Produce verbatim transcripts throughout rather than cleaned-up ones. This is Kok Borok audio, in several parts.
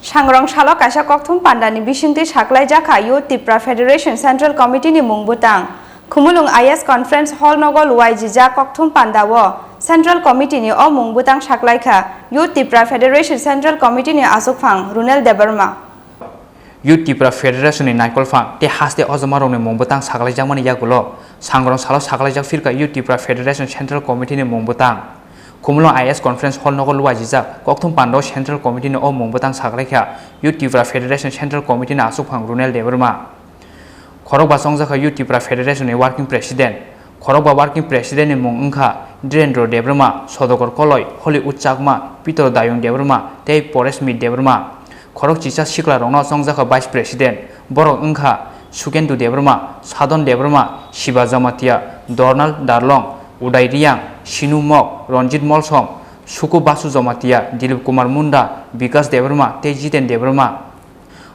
Sangrong salo kaisa kokthum pandani bisingtwi saklaijakha Youth Tipra Federation Central Committee ni mung bwtang. Khumulwng I S Conference Hall nogo luaijijak kokthum pandao Central Committee ni o mung bwtang saklaikha Youth Tipra Federation Central Committee ni achukphang Runel Debbarma. Youth Tipra Federation ni naikolphang tei haste ojomarokni mung bwtang saklaijakmani yagulo Sangrong salo saklaijak phirkha Youth Tipra Federation Central Committee ni mung bwtang. Khumulwng I S Conference Hall nogo luaijijak kokthum pandao Central Committee ni o mung bwtang saklaikha Youth Tipra Federation Central Committee ni achukphang Runel Debbarma. Khorokba chongjakha Youth Tipra Federation ni Working President. Khorokba Working President ni mung wngkha Dhirendra Debbarma, Sodokor Koloi, Hollywood Chakma, Pitor Dayung Debbarma tei Poresh Mit Debbarma. Khorok chisa sikla rokno chongjakha Vice President. Borok wngkha Sukendu Debbarma, Sadon Debbarma, Siba Jamatia, Dornal Darlong, Uday Riang, Sinu Mok, Ranjit Molsom, Suku Basu Jamatia, Dilip Kumar Munda, Bikas Debbarma tei Jiten Debbarma.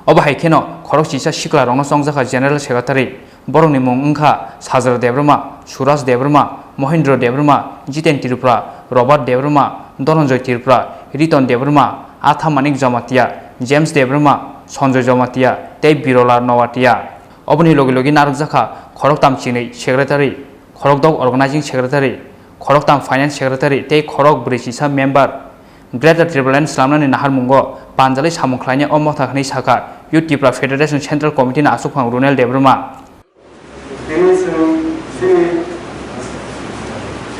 Obo hai kheno khorok chisa sikla rokno chongjakha General Secretary. Borokni mung wngkha Sajra Debbarma, Suraj Debbarma, Mohindra Debbarma, Jiten Tripura, Robert Debbarma, Dhananjay Tripura, Riton Debbarma, Atha Manik Jamatia, James Debbarma, Sanjay Jamatia tei Birola Noatia. Oboni logi logi narwkjakha khoroktam chinwi Secretary, khorokdok Organizing Secretary, khoroktam Finance Secretary tei khorok brwi chisa member. Greater Tipraland slamnani naharmungo panjalwi samung khlainai o motha hwnwi sakha Youth Tipra Federation Central Committee ni achukphang Runel Debbarma. Tini chwng chini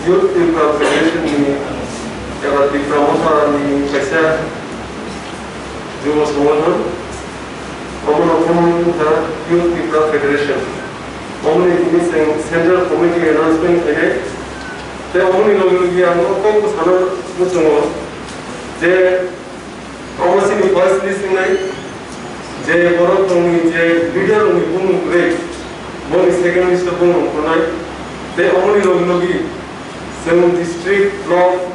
Youth Tipra Federation ni eba Tipra Motha ni kaisa Jubo songothon, omono wngkha Youth Tipra Federation. Omoni tini chwng Central Committee announcement khainai. Tei omoni logi logi ang o kok bwsano muchungo je omo chini voice list wngnai, je borok tongni je leader rokni bumung kwrwi, boni second list o bumung tongnai. Tei omoni logi logi chwng district, block,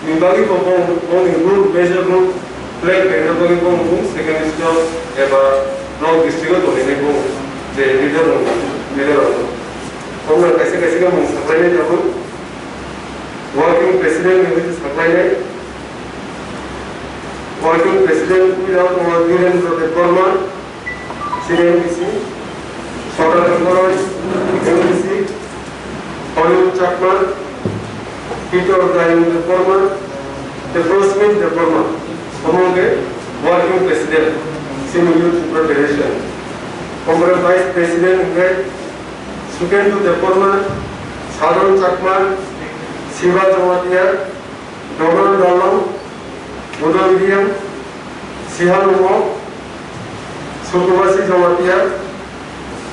ni bagwi bo bong, bongni role, major role play khaina bagwi bong bung second list o eba block district o tongwi bong je leader rok, leader rok. Bongno kaisa kaisa khe mung saklainai tabuk. Working president ni hwnwi saklainai. Working president wngwi tongo Birendra Debbarma, C D M D C, Sodar Debbarma, M D C, Hollywood Chakma, Peter Dayung Debbarma, tei Prosmit Debbarma, omo hwnkhe working president, chini Youth Federation. Omo vice president hwnkhe Sukendu Debbarma, Sadhan Chakma, Shiva Jamatia, Dogon Dalam, Udoy Riang, Sihan Lumo, Sukubasi Jamatia,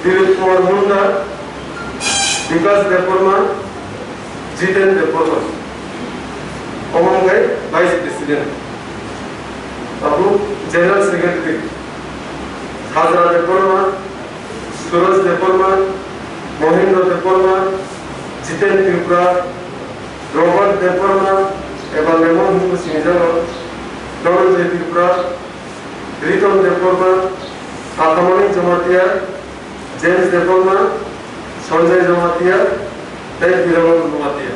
Dilip Kumar Munda, Bikas Debbarma, Jiten Debbarma. Omo hwnkhe Vice President. Abo General Secretary, Sajra Debbarma, Suraj Debbarma, Mohindra Debbarma, Jiten Tripura, Robert Debbarma eba Lemon hwnwi sinijago, Dhananjay Tripura, Riton Debbarma, Athamani Jamatia, James Debbarma, Sanjay Jamatia, tei Biramon Jamatia.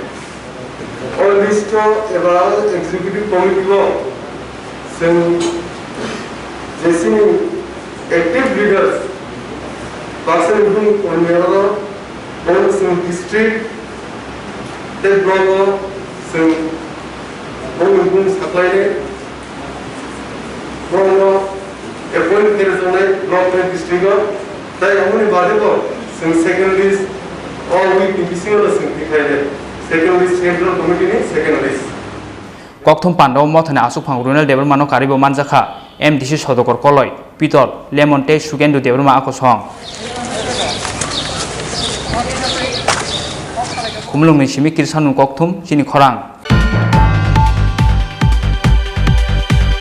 O list o eba executive committee o chwng je chini active leaders, baksa ni bung onyo oro, bung chwng district tei block o chwng bung bung saklainai, bung no appoint khe rwjaknai block tei district o, tei aboni bade bo chwng second list o week ni bisingo no chwng tikhlai nai, second list central committee ni second list. Kokthum pandao mothani aswkphang Runel Debbarmano karwibo manjakha M D C Sodokor Koloi, Pitol, Lemon tei Sugendu Debbarma a kosong. Khumulwngni simi Kirsanung kokthum chini khorang.